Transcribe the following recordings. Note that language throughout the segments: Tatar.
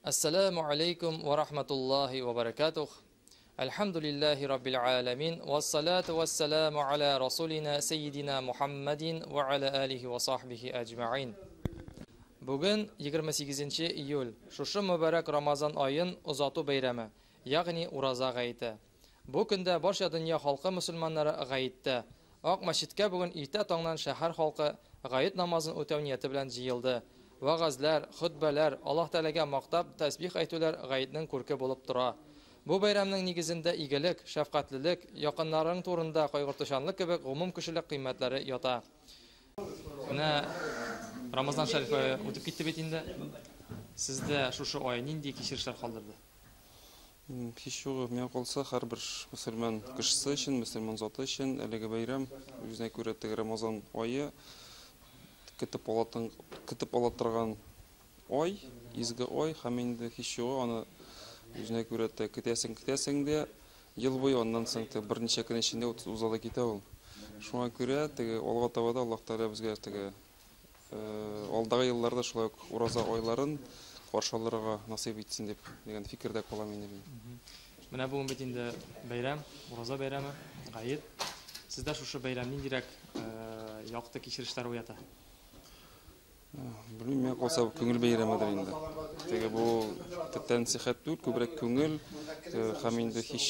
Әссәләмү алейкум вә рахматуллаһи вә бәрәкәтүх. Әлхәмдүлилләһи раббил галәмин, вәссалату вәссәламу аля расулина сәййидина Мухаммадин вә аля алихи вә сахбихи әҗмәгыйн. Бүген 28 нче июль, шушы мөбарәк Рамазан аен озату бәйрәме, ягъни Ураза гаете. Бу көндә барча дөнья халкы мөселманнары гаеттә. Ак мәчеткә бүген иртә таңнан шәһәр халкы гает намазын үтәү нияте белән җыелды. Вәгазьләр, хөтбәләр, Аллаһ Тәгаләгә мактап тәсбих әйтүләр гаетнең күрке булып тора. Бу бәйрәмнең нигезендә игелек, шәфкатьлелек, якыннарың турында кайгыртучанлык кебек гомумкешелек кыйммәтләре ята. Менә Рамазан шәриф ае үтеп китте бит инде. Сездә шушы ай нинди кичерешләр калдырды? Һич югы, миңа калса, һәрбер мөселман кешесе өчен, мөселман заты өчен әлеге бәйрәм, үзенә күрә теге Рамазан ае көтеп алатын, көтеп ала торган ай, изге ай, һәм инде һич югы аны үзенә күрә те көтәсең, көтәсең дә, ел буе аннан соң те берничә көн эчендә уза да китә ул. Шуңа күрә теге алга таба да Аллаһ Тәгалә безгә теге Алдагы елларда шулай ук ураза айларын каршы алырга насыйп итсен дип дигән фикердә калам инде мин. Менә бүген бит инде бәйрәм, ураза бәйрәме, гает. Сездә шушы бәйрәм ниндирәк якты кичерешләр уята? Белмим, миңа калса, күңел бәйрәмедер инде. Теге бу тән сихәт түгел, күбрәк күңел һәм инде һич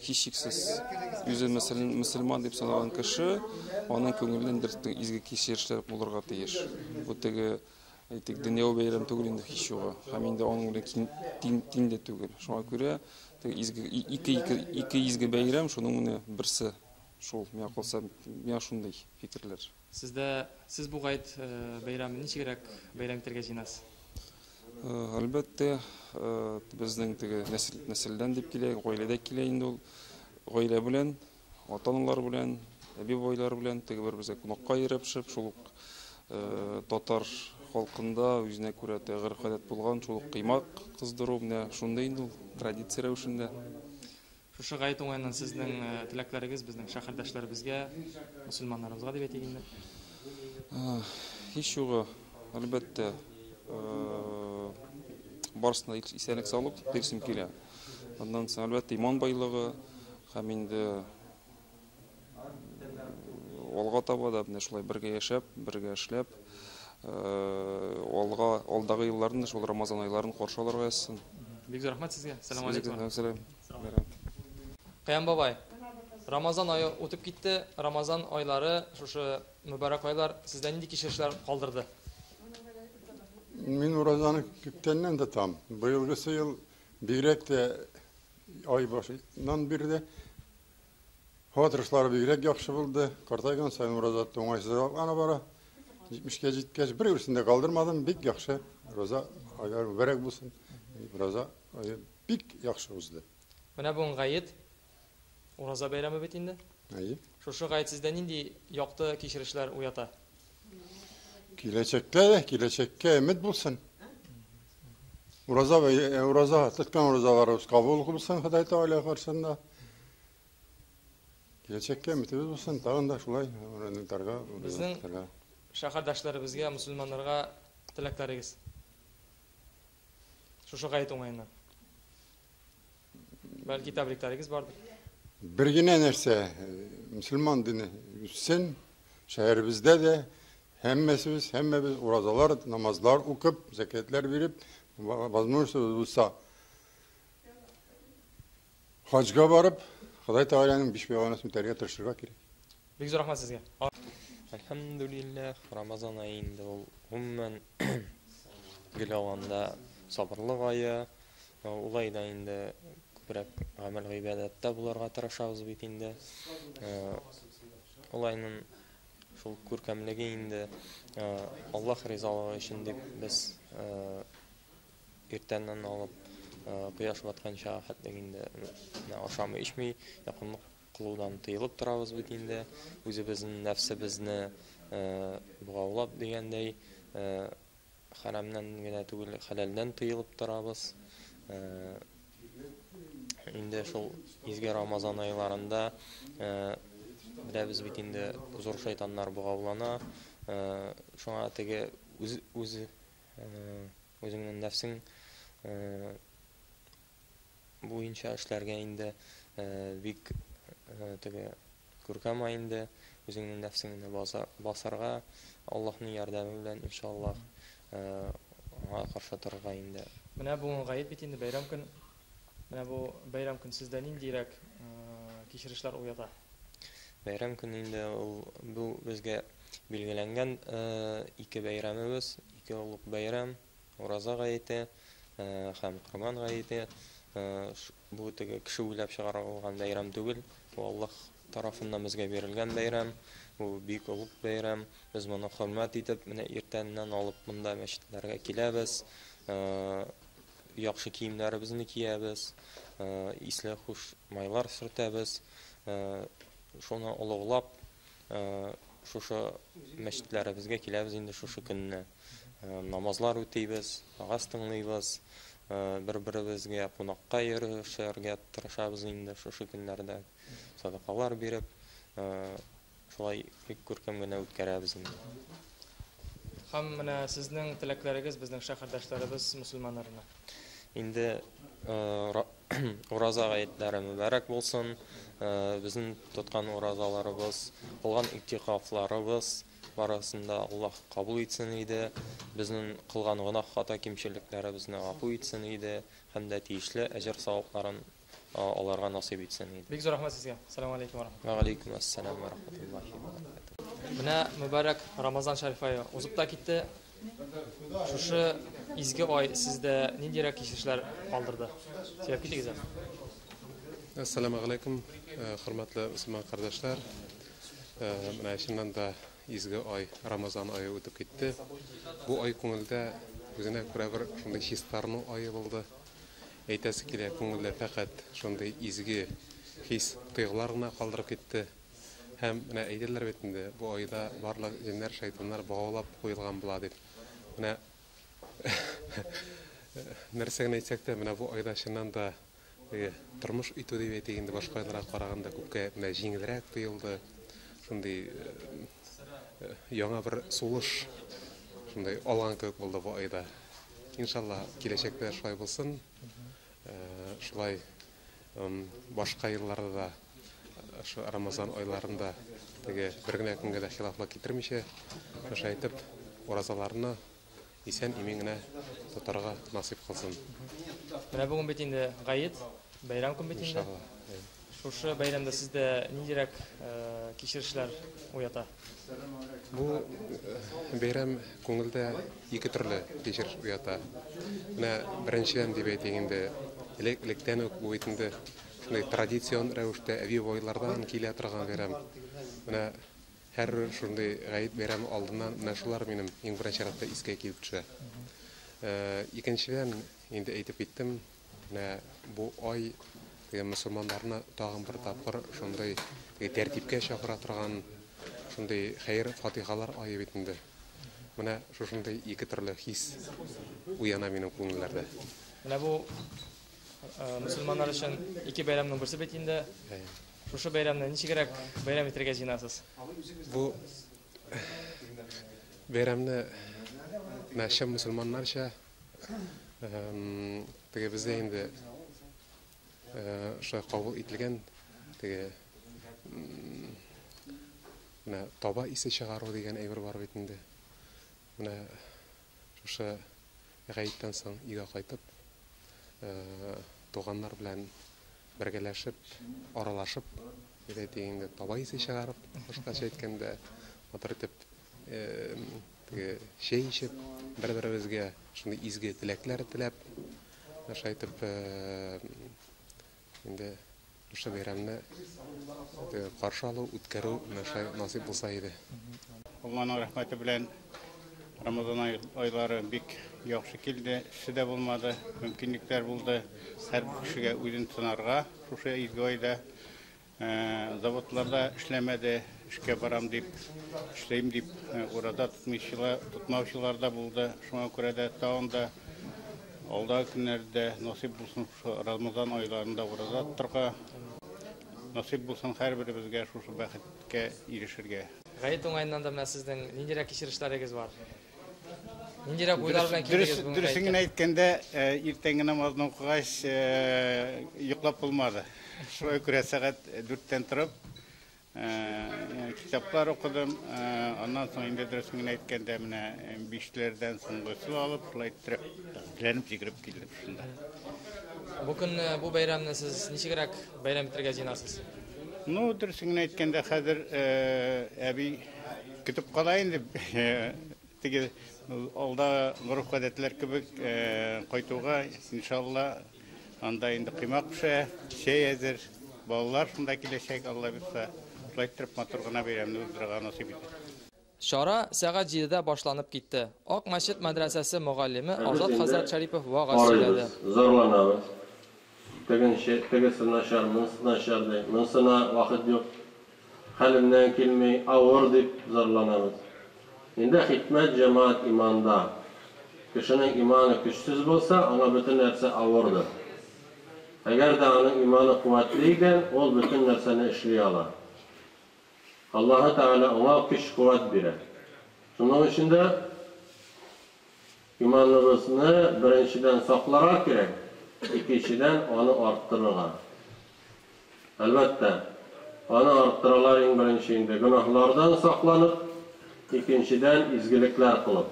һичшиксез үзен мөселман дип санаган кеше Аның күңелендә ниндидер изге кичерешләр булырга тиеш. Бу теге, әйтик, дөньяви бәйрәм түгел инде һич югы. Һәм инде аның белән тиң, тиң дә түгел. Шуңа күрә теге изге, ике, ике, ике изге бәйрәм, шуның менә берсе шул, миңа калса, миңа шундый фикерләр. Сездә, сез бу гает бәйрәмен ничегрәк бәйрәм итәргә җыенасыз? Әлбәттә, безнең теге нәсел, нәселдән дип килә, гаиләдә килә инде ул. Гаилә белән Ата-аналар белән, әби-бабайлар белән теге бер-беребезгә кунакка йөреп, шул ук татар халкында үзенә күрә теге гореф-гадәт булган шул ук коймак кыздыру, менә шундый инде ул традиция рәвешендә. Шушы гает уңаеннан сезнең теләкләрегез безнең шәһәрдәшләребезгә, мөселманнарыбызга дип әйтик инде. Һич югы, әлбәттә, барысына да исәнлек-саулык телисем килә. Аннан соң, әлбәттә, иман байлыгы, Һәм инде алга таба да менә шулай бергә яшәп, бергә эшләп, алга, алдагы елларны да шул Рамазан айларын каршы алырга язсын. Бик зур рәхмәт сезгә. Сәлам алейкум. Сәлам. Кыям бабай, Рамазан ае үтеп китте. Рамазан айлары, шушы мөбарәк айлар сездә нинди кичерешләр калдырды? Мин уразаны күптәннән тотам. Быелгысы ел бигрәк тә Ай башыннан бирле һава торышлары бигрәк яхшы булды. Картайган саен ураза тоту уңайсызрак бара. 70-кә җиткәч, бер берсен дә калдырмадым. Бик яхшы. Ураза айлары мөбарәк булсын. Ураза ае бик яхшы узды. Менә бүген гает, ураза бәйрәме бит инде. Әйе. Шушы гает сездә нинди якты кичерешләр уята? Киләчәктә дә, киләчәккә өмет булсын. Ураза, ураза, тоткан уразаларыбыз кабул булсын Ходай Тәгалә каршында. Киләчәккә өметебез булсын, тагын да шулай ураза Безнең шәһәрдәшләребезгә, мөселманнарга теләкләрегез. Шушы гает уңаеннан. Бәлки тәбрикләрегез бардыр. Бер генә нәрсә, мөселман дине үссен, шәһәребездә дә һәммәсебез, һәммәбез уразалар, намазлар укып, зәкятләр биреп, возможностьбыз булса, хаҗга барып, Ходай Тәгаләнең биш боерыгын үтәргә тырышырга кирәк. Бик зур рәхмәт сезгә. Әлхәмдүлилләһ, Рамазан ае инде ул гомумән гел алганда сабырлык ае. Ул айда инде күбрәк гамәл-гыйбадәттә булырга тырышабыз бит инде. Ул айның шул күркәмлеге инде Аллаһ ризалыгы өчен дип без иртәннән алып кояш батканча хәтлек инде ашамый, эчми, якынлык кылудан тыелып торабыз бит инде, үзебезнең нәфсебезне богаулап дигәндәй, хәрамнан генә түгел, хәләлдән тыелып торабыз. Инде шул изге Рамазан айларында беләбез бит инде, зур шайтаннар богаулана. Шуңа теге үз, үз үзеңнең нәфсең буенча эшләргә инде бик теге күркәм ай инде, үзеңнең нәфсеңне басарга, Аллаһның ярдәме белән иншаллаһ аңа каршы торырга инде. Менә бүген гает бит инде, бәйрәм көн. Менә бу бәйрәм көн сездә ниндирәк кичерешләр уята? Бәйрәм көне инде ул бу безгә билгеләнгән ике бәйрәмебез, ике олуг бәйрәм, Ураза гаете һәм Корбан гаете. Бу теге кеше уйлап чыгарылган бәйрәм түгел, бу Аллаһ тарафыннан безгә бирелгән бәйрәм, бу бик олуг бәйрәм. Без моны хөрмәт итеп, менә иртәннән алып монда мәчетләргә киләбез, яхшы киемнәребезне киябез, исле хуш майлар сөртәбез, шуны олуглап, шушы мәчетләребезгә киләбез инде шушы көнне. Намазлар үтибез, вәгазь тыңлыйбыз, бер-беребезгә кунакка йөрешергә тырышабыз инде шушы көннәрдә. Садакалар биреп, шулай бик күркәм генә үткәрәбез инде. Һәм менә сезнең теләкләрегез безнең шәһәрдәшләребез мөселманнарына. Инде ураза гаетләре мөбарәк булсын. Безнең тоткан уразаларыбыз, кылган иктикафларыбыз барысын да Аллаһ кабул итсен иде. Безнең кылган гөнаһ, хата, кимчелекләребезне гафу итсен иде һәм дә тиешле әҗер-савапларын аларга насыйп итсен иде. Бик зур рәхмәт сезгә. Ассаламу алейкум ва рахматуллаһи. Ва алейкум ассалам ва рахматуллаһи ва баракатуһ. Менә мөбарәк Рамазан шәриф ае узып та китте. Шушы изге ай сездә ниндирәк кичерешләр калдырды? Сөйләп китегез әле. Ассаламу алейкум, хөрмәтле мөселман кардәшләр. Менә чыннан да изге ай, Рамазан ае үтеп китте. Бу ай күңелдә үзенә күрә бер шундый чистарыну ае булды. Әйтәсе килә, күңелдә фәкать шундый изге хис, тойгылар гына калдырып китте. Һәм менә әйтәләр бит инде, бу айда барлык җеннәр, шайтаннар богаулап куелган була дип. Менә нәрсә генә әйтсәк тә, менә бу айда чыннан да тормыш итү дип әйтик инде, башка айларга караганда күпкә менә җиңелрәк тоелды. Шундый яңа бер сулыш шундый алган кебек булды бу айда. Иншалла, киләчәктә шулай булсын. Шулай башка елларда да шу Рамазан айларында теге бер генә көнгә дә хилафлык китермичә, шулай итеп уразаларны исән имин генә тотарга насыйп кылсын. Менә бүген бит инде гает, бәйрәм көн бит инде. Иншалла. Шушы бәйрәмдә сездә ниндирәк кичерешләр уята? Бу бәйрәм күңелдә ике төрле кичереш уята. Менә беренчедән дип әйтик инде, элек-электән үк бу бит инде шундый традицион рәвештә әби-бабайлардан килә торган бәйрәм. Менә һәр шундый гает бәйрәме алдыннан менә шулар минем иң беренче чиратта искә килеп төшә. Икенчедән, инде әйтеп киттем, менә бу ай теге мөселманнарны тагын бер тапкыр шундый теге тәртипкә чакыра торган шундый хәер фатихалар ае бит инде. Менә шушындый ике төрле хис уяна минем күңелләрдә. Менә бу мөселманнар өчен ике бәйрәмнең берсе бит инде. Шушы бәйрәмне ничегрәк бәйрәм итәргә җыенасыз? Бу бәйрәмне менә чын мөселманнарча, теге бездә инде шулай кабул ителгән теге менә таба исе чыгару дигән әйбер бар бит инде. Менә шушы гаеттән соң өйгә кайтып, туганнар белән бергәләшеп, аралашып, дип әйтик инде, таба исе чыгарып, башкача әйткәндә, матур итеп, теге чәй эчеп, бер-беребезгә шундый изге теләкләр теләп, шулай итеп, инде шушы бәйрәмне каршы алу, үткәрү менә шулай насыйп булса иде. Аллаһның рәхмәте белән Рамазан айлары бик яхшы килде, эше дә булмады, мөмкинлекләр булды. Һәр кешегә үзен сынарга шушы изге айда. Заводларда эшләмәде, эшкә барам дип, эшләйм дип, ураза тотмаучылар да булды. Шуңа күрә дә тагын да алдагы көннәрдә насыйп булсын шушы Рамазан айларында ураза тотарга. Насыйп булсын һәрберебезгә шушы бәхеткә ирешергә. Гает уңаеннан да менә сезнең ниндирәк кичерешләрегез бар? Ниндирәк уйлар белән килдегез бүгенге? Дөресен генә әйткәндә, иртәнге намазны укыгач, йоклап булмады. Шулай күрә сәгать 4-тән торып, китаплар укыдым. Аннан соң инде дөресен генә әйткәндә, менә 5-ләрдән соң госел алып, шулай иттереп, әзерләнеп йөгереп килдем шунда. Бу көнне, бу бәйрәмне сез ничегрәк бәйрәм итәргә җыенасыз? Ну, дөресен генә әйткәндә, хәзер әби көтеп кала инде. Теге алда гореф-гадәтләр кебек кайтуга, иншалла, анда инде коймак пешә, чәй әзер, балалар шунда киләчәк, Алла бирса. Шулай иттереп матур гына бәйрәмне уздырырга насыйп итә. Чара сәгать 7-дә башланып китте. Ак мәчет мәдрәсәсе мөгаллиме Азат хәзрәт Шәрипов вәгазь сөйләде. Зарланабыз. Тегенче, тегесе начар, монысы начар ди. Монысына вакыт юк. Хәлемнән килми, авыр дип зарланабыз. Инде хикмәт җәмәгать иманда. Кешенең иманы көчсез булса, аңа бөтен нәрсә авырдыр. Әгәр дә аның иманы куәтле икән, ул бөтен нәрсәне эшли ала. Аллаһы Тәгалә аңа көч куәт бирә. Шуның өчен дә иманыбызны беренчедән сакларга кирәк, икенчедән аны арттырырга. Әлбәттә, аны арттыралар иң беренче инде гөнаһлардан сакланып, икенчедән изгелекләр кылып.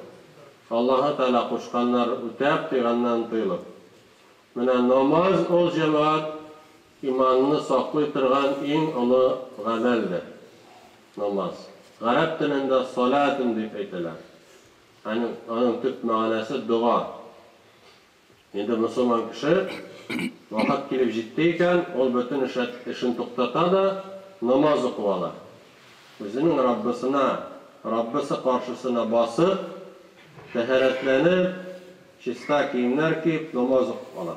Аллаһы Тәгалә кушканнар үтәп, тыйганнан тыелып. Менә намаз ул җәмәгать иманны саклый торган иң олы гамәлдер. Намаз. Гарәп телендә салатун дип әйтәләр. Аның төп мәгънәсе дога. Инде мөселман кеше вакыт килеп җитте икән, ул бөтен эшен туктата да намаз укып ала. Үзенең Раббысына, Раббысы каршысына басып, тәһарәтләнеп, чиста киемнәр киеп намаз укып ала.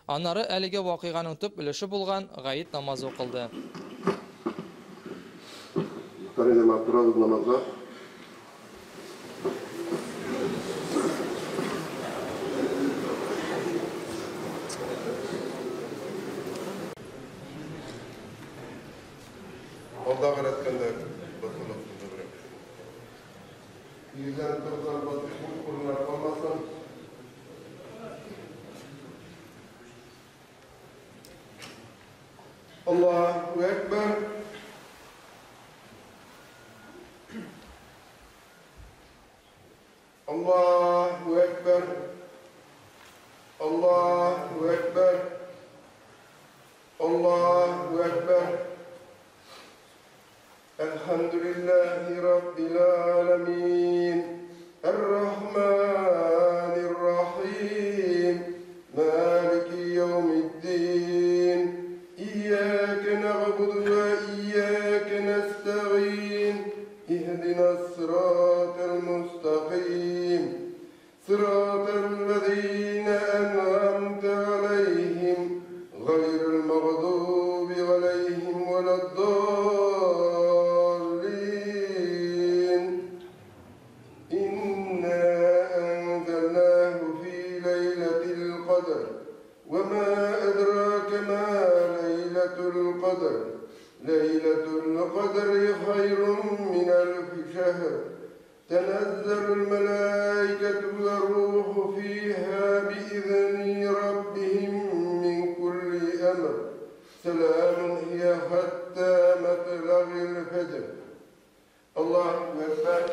Аннары әлеге вакыйганың төп өлеше булган гает намазы укылды. Намазга. Алдагы рәткәндә басылып күбрәк. Йөзләрен торган басып урыннар калмасын. Аллаһу әкбәр. Аллаһу әкбәр. Аллаһу әкбәр. Аллаһу әкбәр. Әлхәмдүлилләһи раббил аламин. Ар-Рахманир Рахим. Малики яумиддин. Iyyaке na'budu ve iyyake nesta'in. İhdinas sıratal mustaqim. Sıratal lezine en'amte aleyhim. Gayril mağdubi aleyhim veleddallin. İnna enzelnahu fi leyletil kadr. Ve ma edrake ma leyletul kadr. Leyletul kadri hayrun min elfi şehr. Tenezzəlül melâiketu ve ruhu fîhâ biizni rabbihim min kulli emr. Selâmun hiye hattâ metla'il fecr. Allahu Ekber.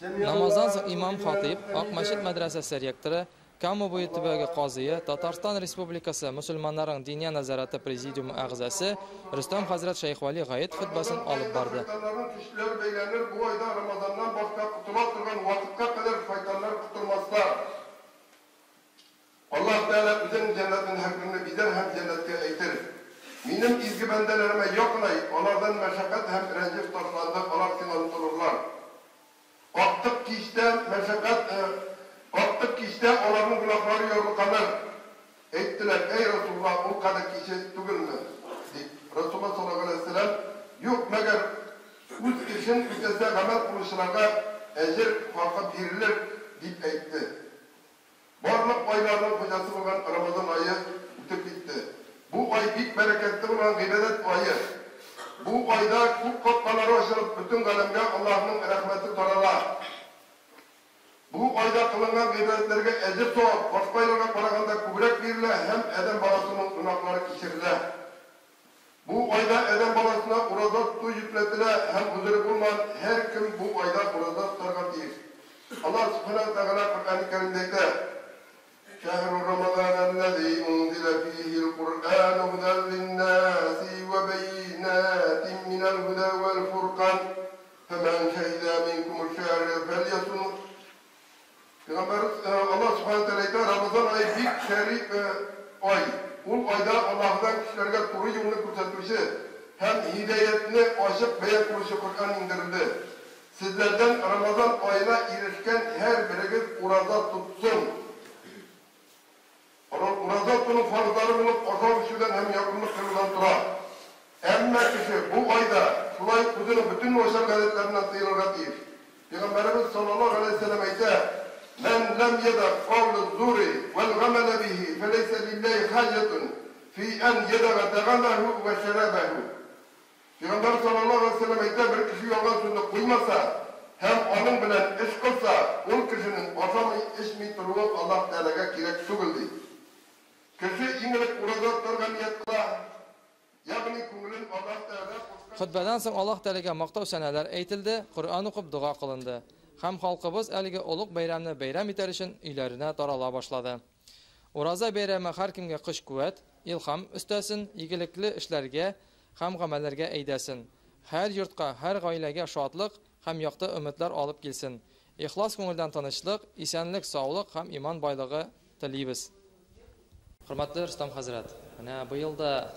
Намаздан соң имам хатип, Ак мәчет мәдрәсәсе ректоры, Кама буе төбәге казые, Татарстан Республикасы мөселманнарының Диния нәзарәте президиумы әгъзасы Рөстәм хәзрәт Шәйхвәли гает хөтбәсен алып барды. Көчләр бәйләнер, бу айда Рамазаннан башка котыла торган вакытка кадәр шайтаннар котылмаслар. Аллаһ Тәгалә үзенең җәннәтен һәркемне бизәр һәм җәннәткә әйтер. Минем изге бәндәләремә якынай, алардан мәшәкать һәм рәнҗеш ташланды, алар сиңа омтылырлар. Актык кичтә мәшәкать, актык кичтә аларның гөнаһлары ярылканыр. Әйттеләр, әй Расулуллаһ, ул кадәр кичә түгелме? Дип. Расулуллаһ саллаллаһу алейһи ва сәлләм, юк, мәгәр үз эшен үтәсә гамәл кылучыларга әҗер хакы бирелер, дип әйтте. Барлык айларның хуҗасы булган Рамазан ае үтеп китте. Бу ай бик бәрәкәтле булган гыйбадәт ае. Бу айда күк капкалары ачылып, бөтен галәмгә Аллаһның рәхмәте тарала. Бу айда кылынган гыйбадәтләргә әҗер-савап башка айларга караганда күбрәк бирелә һәм адәм баласының гөнаһлары кичерелә. Бу айда адәм баласына ураза тоту йөкләтелә һәм гозере булмаган һәркем бу айда ураза тотарга тиеш. Аллаһ Сүбхәнәһү вә Тәгалә Коръәни Кәримдә әйтә, Шәһру Рамазан әлләзи унзилә фиһил Коръәну һудәл линнәси вә бәйинәтин минәл һудә вәл фуркан, фәмән шәһидә минкумуш шәһрә фәльясумһу. Пәйгамбәребез Аллаһ Сүбхәнәһү вә Тәгалә әйтә, Рамазан ае бик шәриф ай. Ул айда Аллаһыдан кешеләргә туры юлны күрсәтүче һәм һидаятне ачык бәян кылучы Коръән иңдерелде. Сезләрдән Рамазан аена ирешкән һәрберегез ураза тотсын. Ураза тотуның фарызлары булып ашау-эчүдән һәм якынлык кылудан тора. Әмма кеше бу айда шулай ук үзенең бөтен начар гадәтләреннән тыелырга тиеш. Пәйгамбәребез саллаллаһу галәйһи ва сәлләм әйтә, Мән ләм яда кауләз-зури вәл-гамәлә бихи фәләйсә лилләһи хаҗәтун фи ән ядага тәгамәһү вә шәрабәһү. Пәйгамбәр саллаллаһу галәйһи ва сәлләм әйтә, Бер кеше ялган сүзне куймаса һәм аның белән эш кылса, ул кешенең ашамый-эчми торуы Аллаһ Тәгаләгә кирәк түгел, ди. Кеше иң элек ураза тотарга ният кыла, ягъни күңелен Аллаһ Тәгалә кушкан. Хөтбәдән соң Аллаһ Тәгаләгә мактау-сәнәләр әйтелде, Коръән укып дога кылынды. Һәм халкыбыз әлеге олуг бәйрәмне бәйрәм итәр өчен өйләренә тарала башлады. Ураза бәйрәме һәркемгә көч-куәт, илһам өстәсен, игелекле эшләргә һәм гамәлләргә әйдәсен. Һәр йортка, һәр гаиләгә шатлык һәм якты өметләр алып килсен. Ихлас күңелдән тынычлык, исәнлек-саулык һәм иман байлыгы телибез. Хөрмәтле Рөстәм хәзрәт, менә быел да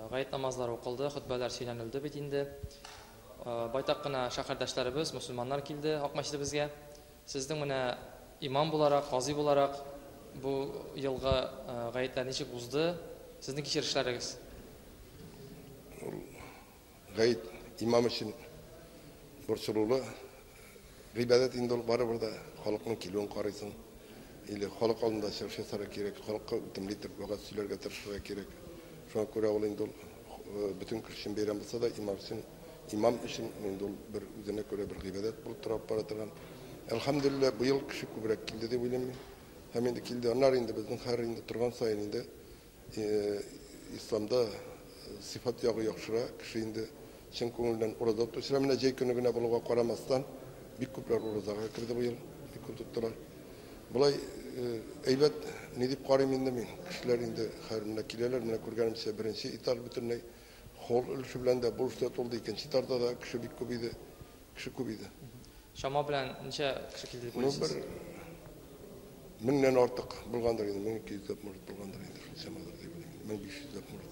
гает намазлары укылды, хөтбәләр сөйләнелде бит инде. Байтак кына шәһәрдәшләребез, мөселманнар килде Ак мәчетебезгә. Сезнең менә имам буларак, казый буларак бу елгы гаетләр ничек узды? Сезнең кичерешләрегез? Ул гает имам өчен борчылулы гыйбадәт инде ул, барыбер дә халыкның килүен карыйсың. Или халык алдында чыгыш ясарга кирәк, халыкка үтемле итеп вәгазь сөйләргә тырышырга кирәк. Шуңа күрә ул инде ул бөтен кеше өчен бәйрәм булса да, имам өчен, имам өчен инде ул бер үзенә күрә бер гыйбадәт булып тора бара торган. Әлхәмдүлилләһ, быел кеше күбрәк килде дип уйлыйм мин. Һәм инде килде. Аннары инде безнең хәер инде торган саен инде исламда сыйфат ягы яхшыра, кеше инде чын күңелдән ураза тотучылар. Менә җәй көне генә булуга карамастан, бик күпләр уразага керде быел, бик күп тоттылар. Болай әйбәт ни дип карыйм инде мин. Кешеләр инде хәер менә киләләр, менә күргәнемчә беренче этаж бөтенләй холл өлеше белән дә буш та тулды, икенче этажда да кеше бик күп иде. Кеше күп иде. Чама белән ничә кеше килде дип уйлыйсыз? Ну, бер меңнән артык булгандыр инде, 1200 ләп может булгандыр инде, шул чамадыр дип уйлыйм. 1500 ләп может,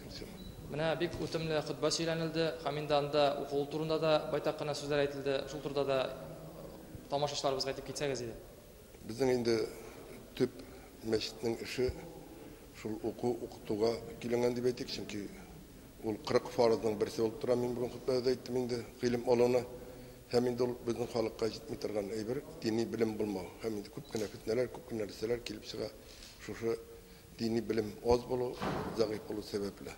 шул чама. Менә бик үтемле хөтбә сөйләнелде һәм инде анда укылу турында да байтак кына сүзләр әйтелде. Шул турыда да тамашачыларыбызга әйтеп китсәгез иде. Безнең инде төп мәчетнең эше шул уку, укытуга көйләнгән дип әйтик, чөнки ул 40 фарызның берсе булып тора, мин бүген хөтбәдә дә әйттем инде, гыйлем алуны. Һәм инде ул безнең халыкка җитми торган әйбер, дини белем булмау. Һәм инде күп кенә фетнәләр, күп кенә нәрсәләр килеп чыга шушы дини белем аз булу, зәгыйфь булу сәбәпле.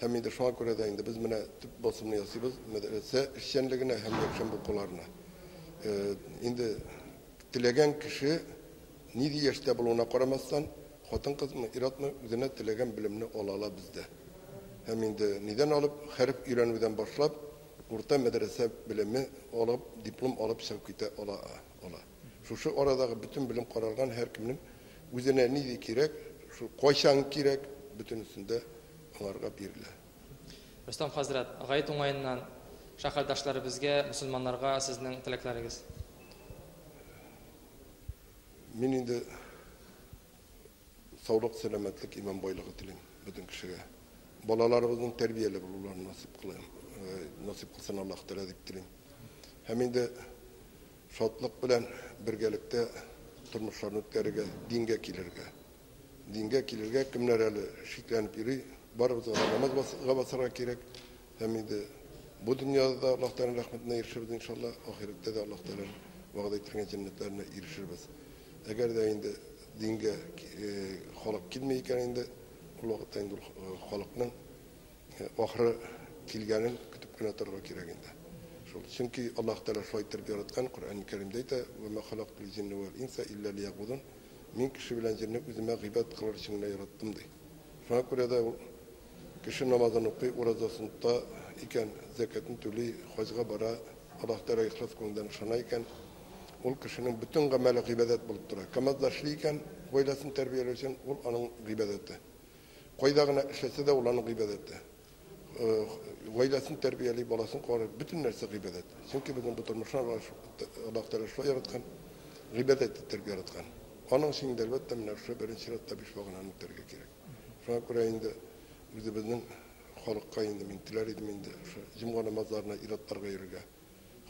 Һәм инде шуңа күрә дә инде без менә төп басымны ясыйбыз мәдрәсә эшчәнлегенә һәм якшәмбе укуларына. Инде теләгән кеше нинди яшьтә булуына карамастан, хатын-кызмы, ир-атмы, үзенә теләгән белемне ала ала бездә. Һәм инде нидән алып, хәреф өйрәнүдән башлап, урта мәдрәсә белеме алып, диплом алып чыгып китә ала ала. Шушы арадагы бөтен белем каралган, һәркемнең үзенә нинди кирәк, шул кайчан кирәк, бөтенесендә аңарга бирелә. Рөстәм хәзрәт, гает уңаеннан шәһәрдәшләребезгә, мөселманнарга сезнең теләкләрегез? Мин инде саулык, сәламәтлек, иман байлыгы телим бөтен кешегә. Балаларыбызның тәрбияле булуларын насыйп кылыйм, насыйп кылсын Аллаһ Тәгалә дип телим. Һәм инде шатлык белән бергәлектә тормышларын үткәрергә, дингә килергә. Дингә килергә кемнәр әле шикләнеп йөри, барыбызга да намазга басарга кирәк. Һәм инде бу дөньяда да Аллаһ Тәгаләнең рәхмәтенә ирешербез иншалла, ахирәттә дә Аллаһ Тәгаләнең вәгъдә ителгән җәннәтләренә ирешербез. Әгәр дә инде дингә халык килми икән инде, ул вакытта инде ул халыкның ахыры килгәнен көтеп кенә торырга кирәк инде. Шул. Чөнки Аллаһ Тәгалә шулай иттереп яраткан, Коръән Кәримдә әйтә: "Ва ма халактул җинна вал инса илля лиябудун". Мин кеше белән җенне үземә гыйбадәт кылыр өчен генә яраттым, ди. Шуңа күрә дә ул кеше намазын укый, уразасын тота икән, зәкятын түли, хаҗга бара, Аллаһ Тәгаләгә ихлас күңелдән ышана икән, ул кешенең бөтен гамәле гыйбадәт булып тора. КАМАЗда эшли икән, гаиләсен тәрбияләү өчен, ул аның гыйбадәте. Кайда гына эшләсә дә, ул аның гыйбадәте. Гаиләсен тәрбияли, баласын карый, бөтен нәрсә гыйбадәт. Чөнки безнең бу тормышны Аллаһ Тәгалә шулай яраткан, гыйбадәт иттереп яраткан. Аның өчен инде, әлбәттә, менә шушы беренче чиратта биш багананы үтәргә кирәк. Шуңа күрә инде үзебезнең халыкка инде мин теләр идем инде шушы җомга намазларына ир-атларга йөрергә,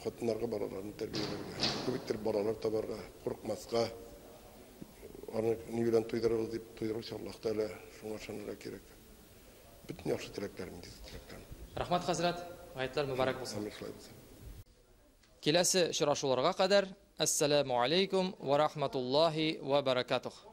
хатыннарга балаларны тәрбияләргә, күп иттереп балалар табарга, курыкмаска, аны ни белән туйдырырбыз дип туйдыручы Аллаһ Тәгалә, шуңа ышанырга кирәк. Бөтен яхшы теләкләрем, изге теләкләрем. Рәхмәт, хәзрәт. Гаетләр мөбарәк булсын. Амин, шулай булсын. Киләсе очрашуларга кадәр, әссәламү алейкум ва рахматуллаһи ва баракатух.